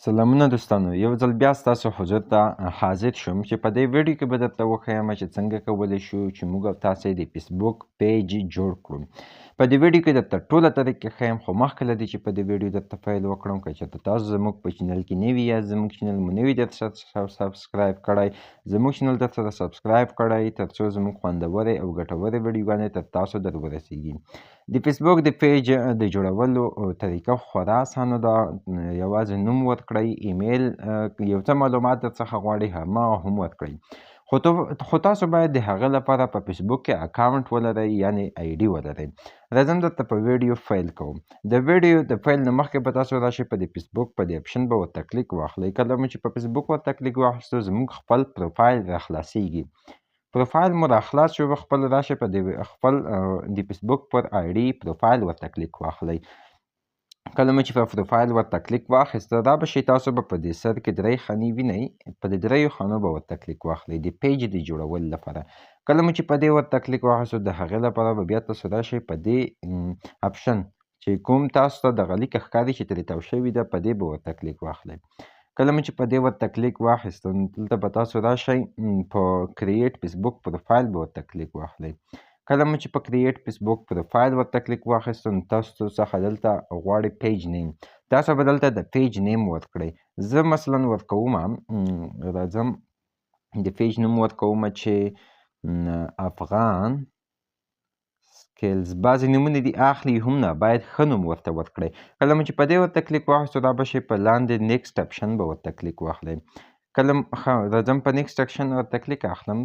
سلامونه دوستانو، یو ځل بیا ستاسو حضور ته حاضر شوم چې په دې ویډیو کې به درته وښیم چې څنګه کولی شو چې موږ او تاسې د فیسبوک page جوړ کړو. په دې ویډیو کې درته ټوله طریقې ښیم، خو مخکې له دې چې په دې ویډیو درته پیل وکړم، که چېرته تاسو زموږ په channel کې نوي یاست، زموږ channel مو نوي درته subscribe کړی، زموږ channel درته subscribe کړئ تر څو زموږ خوندورې او ګټورې ویډیوګانې تر تاسو در ورسېږي. د فیسبوک د page د جوړولو طریقه خورا اسانه ده. یوازې نوم ورکړئ، ایمیل، یو څه معلومات در څخه غواړي هماغه هم ورکړئ، خو تاسو باید د هغه لپاره په فیسبوک کې account ولرئ، یعنی ID ولرئ. راځم درته په ویډیو پیل کوم. د ویډیو د پیل نه مخکې به تاسو راشئ په د فیسبوک په دې option به ورته کلیک واخلئ. کله مو چې په فیسبوک ورته کلیک واخیستو، زموږ خپل پروفایل راخلاصیږي. پروفایل مو راخلاص شو، خپل راشئ په دې خپل د فیسبوک پر ID profile ورته کلیک واخلئ. کله مو چې په پروفایل ورته کلیک واخیسته، دا به شي تاسو به په دې سر کې درې خانې وینئ، په دې دریو خانو به ورته کلیک واخلئ د page د جوړولو لپاره. کله مو چې په دې ورته کلیک واخیستو، د هغې لپاره به بیا تاسو راشئ په دې option چې کوم تاسو ته دغه لیکه ښکاري چې ترې تاو شوې ده، په دې به ورته کلیک واخلئ. کله مو چې په دې ورته کلیک واخیستو، نو دلته به تاسو راشئ په create Facebook profile به ورته کلیک واخلئ. کله مو چې په create Facebook profile ورته کلیک واخیستو، نو تاسو څخه دلته غواړي page name، تاسو به دلته د page name ورکړئ. زه مثلا ورکوم، راځم د page نوم ورکوم چې افغان سکیلز. بعضې نومونه دي اخلي هم نه، باید ښه نوم ورته ورکړئ. کله مو چې په دې ورته کلیک واخیستو، دا به شي په لاندې next option به ورته کلیک واخلئ. کله ښه راځم په next option ورته کلیک اخلم،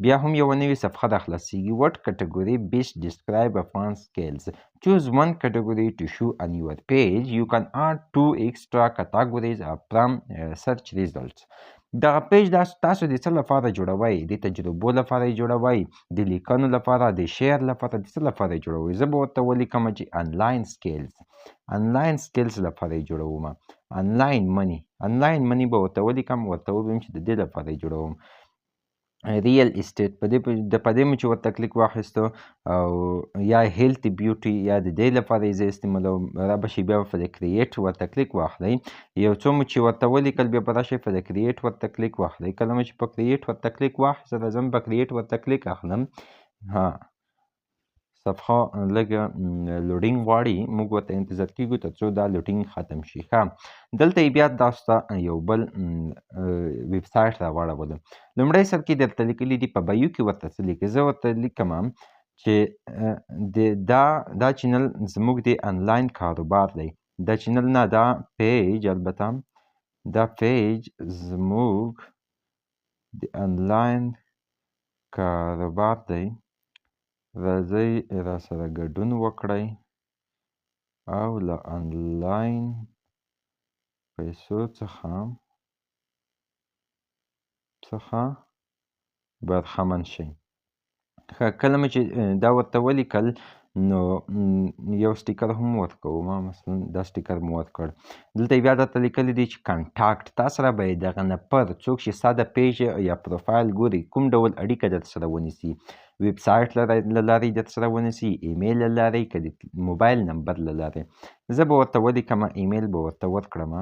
بیا هم یوه نوې صفحه راخلاصیږي. What category best describe Afghan skills? Choose one category to show on your page. You can add two extra categories from search results. دغه page تاسو د څه لپاره جوړوئ؟ د تجربو لپاره یې جوړوئ، د لیکنو لپاره، د share لپاره، د څه لپاره یې جوړوئ؟ زه به ورته ولیکم چې online skills، online skills لپاره یې جوړوم. Online money، online money به ورته ولیکم، ورته ووایم چې د دې لپاره یې جوړوم. Real estate، په دې مو چې ورته کلیک واخیستو، او یا health beauty، یا د دې لپاره یې زه استعمالوم. را به شي بیا په دې create ورته کلیک واخلئ. یو څو مو چې ورته ولیکل، بیا به راشئ په دې create ورته کلیک واخلئ. کله مو چې په create ورته کلیک واخیسته، راځم په create ورته کلیک اخلم. صفحه لږه loading غواړي، موږ ورته انتظار کیږو تر څو دا loading ختم شي. دلته یې بیا تاسو ته یو بل ویب سایټ راواړولم. لومړی سر کې درته لیکلي دي په bio کې ورته څه لیکي. زه ورته لیکم چې دا channel زموږ د انلاین کاروبار دی. دا channel نه، دا page، البته دا page زموږ د انلاین کاروبار دی، راځئ را سره ګډون وکړئ او له انلاین پیسو څخه برخمن شئ. کله مې چې دا ورته ولیکل، نو یو sticker هم ورکوم، مثلا دا sticker مو ورکړ. دلته یې بیا درته لیکلي دي چې contact، تا سره به یې دغه نفر څوک چې ستا د page یا پروفایل ګوري کوم ډول اړیکه در سره ونیسي، ویب سایټ له لارې در سره ونیسي، ایمیل له لارې، که د موبایل نمبر له لارې. زه به ورته ولیکم، ایمیل به ورته ورکړم،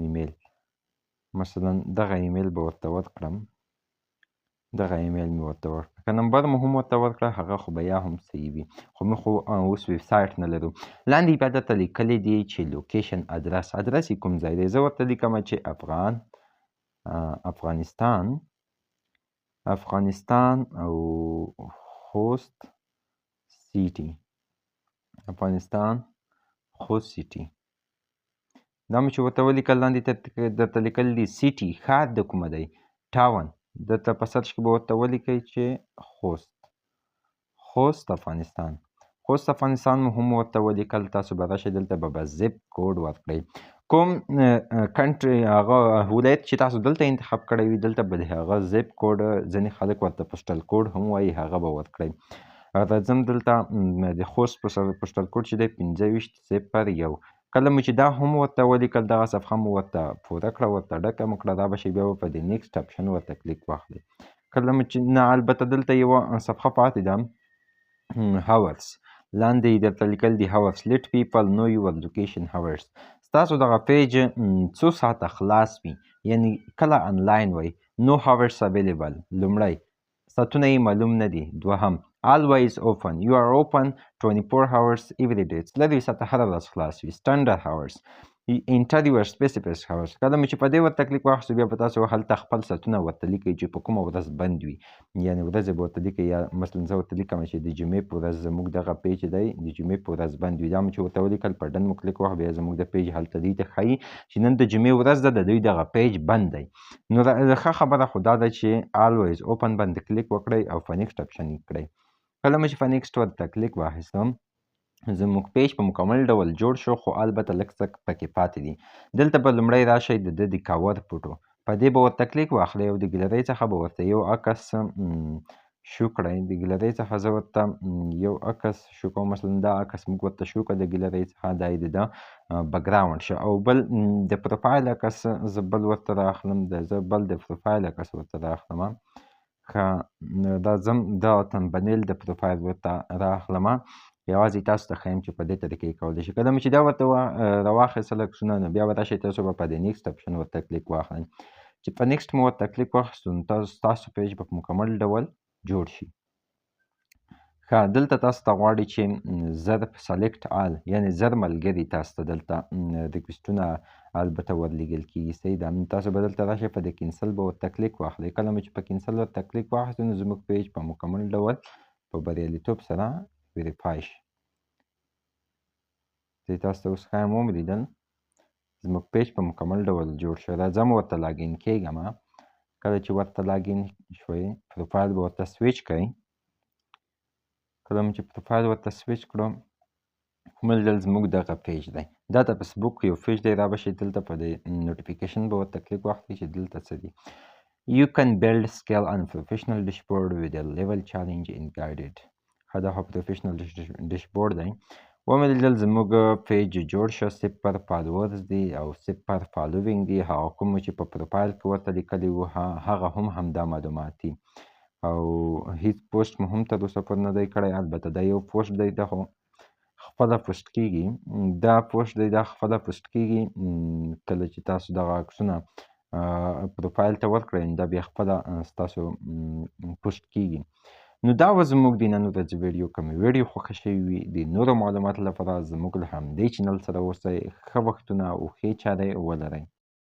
ایمیل مثلا دغه ایمیل به ورته ورکړم، دغه ایمیل مې ورته ورکړ. که نمبر مو هم ورته ورکړه، هغه خو به یا هم صحیح وي، خو موږ خو اوس ویب سایټ نه لرو. لاندې بیا درته لیکلي دي چې location address، address یې کوم ځای دی. زه ورته لیکم چې افغانستان او خوست city، افغانستان خوست city. دا مې چې ورته ولیکل، لاندې درته لیکل دي city، ښار د کومه دی، town. درته په search کې به ورته ولیکئ چې خوست، خوست افغانستان، خوست افغانستان مو هم ورته ولیکل. تاسو به راشئ دلته به zip code ورکړئ، کوم country هغه ولایت چې تاسو دلته انتخاب کړی وي، دلته به د هغه zip code، ځینې خلک ورته postal code هم وایي، هغه به ورکړئ. راځم دلته د خوست postal code چې دی 2501. کله مو چې دا هم ورته ولیکل، دغه صفحه مو ورته پوره کړه، ورته ډکه مو کړه، دا به شي بیا به په دې next option ورته کلیک واخلئ. کله مو چې نه، البته دلته یوه صفحه پاتې ده، hours، لاندې یې درته لیکل دي hours، let people know your location hours. ستاسو دغه page څو ساعته خلاص وي، یعنی کله انلاین وي. No hours available، لومړی ساعتونه یې معلوم نه دي. دوهم always open، you are open 24 hours every day، 24 ساعته هره ورځ خلاص وي. Standard hours، enter your specific hours. کله مو چې په دې ورته کلیک واخیستو، بیا به تاسو هلته خپل ساعتونه ورته لیکئ چې په کومه ورځ بند وي، یعنی ورځې به ورته لیکئ. یا مثلا زه ورته لیکم چې د جمعې په ورځ زموږ دغه page دی، د جمعې په ورځ بند وي. دا مو چې ورته ولیکل، په done مو کلیک واخ، بیا زموږ د page هلته دوی ته ښایي چې نن د جمعې ورځ ده، د دوی دغه page بند دی. نو ښه خبره خو دا ده چې always open باندې کلیک وکړئ او په next option یې کړئ. کله مو چې په next ورته کلیک واخیستم، زموږ page په مکمل ډول جوړ شو، خو البته لږ څه پکې پاتې دي. دلته به لومړی راشئ د ده د cover photo، په دې به ورته کلیک واخلئ او د ګیلرۍ څخه به ورته یو عکس شو کړئ. د ګیلرۍ څخه زه ورته یو عکس شو کوم، مثلا دا عکس موږ ورته شو کړ د ګیلرۍ څخه، دا یې د ده background شو. او بل د پروفایل عکس زه بل ورته راخلم، زه بل د پروفایل عکس ورته راخلم. ښه، دا ځم دا thumbnail د پروفایل ورته راخلم، یوازې تاسو ته ښیم چې په دې طریقې کولی شئ. کله مو چې دا ورته راواخیستل عکسونه، نو بیا به راشئ تاسو به په دې next option ورته کلیک واخلئ. چې په next مو ورته کلیک واخیستو، نو ستاسو page به په مکمل ډول جوړ شي. ښه، دلته تاسو ته غواړي چې 1000 select all، یعنی 1000 ملګري تاسو ته دلته request ونه البته ورلیږل کېږي. صحیح ده، نو تاسو به دلته راشئ په دې cancel به ورته کلیک واخلئ. کله مو چې په cancel ورته کلیک واخیستو، نو زموږ page په مکمل ډول په بریالیتوب سره verify شي. زه تاسو ته اوس ښایم ومو لیدل زموږ page په مکمل ډول جوړ شو. راځم ورته login کېږم. کله چې ورته login شوئ، پروفایل به ورته سویچ کړئ. کله مو چې پروفایل ورته سویچ کړو، ومو زموږ دغه page دی، دا د فیسبوک یو page دی. را به شئ دلته په دې notification به ورته کلیک واخلئ چې دلته څه دي. You can build scale and professional dashboard with a level challenge and guided. ښه، دا خو professional dashboard دی. ومې لیدل زموږ page جوړ شو، 0 followers دي او 0 following دي. هغه کوم چې په پروفایل کې ورته لیکلي وو، هغه هم همدا معلومات دي، او هیڅ پوسټ مو هم تر اوسه پورې نه دی کړی. البته دا یو پوسټ دی، دا خو خپله پوسټ کېږي، دا پوسټ دی، دا خپله پوسټ کېږي. کله چې تاسو دغه عکسونه پروفایل ته ورکړئ، نو دا بیا خپله ستاسو پوسټ کېږي. نو دا وه زموږ د نن ورځې ویډیو. که مو ویډیو خوښه شوې وي، د نورو معلوماتو لپاره زموږ له همدې channel سره اوسئ. ښه وختونه او ښې چارې ولرئ.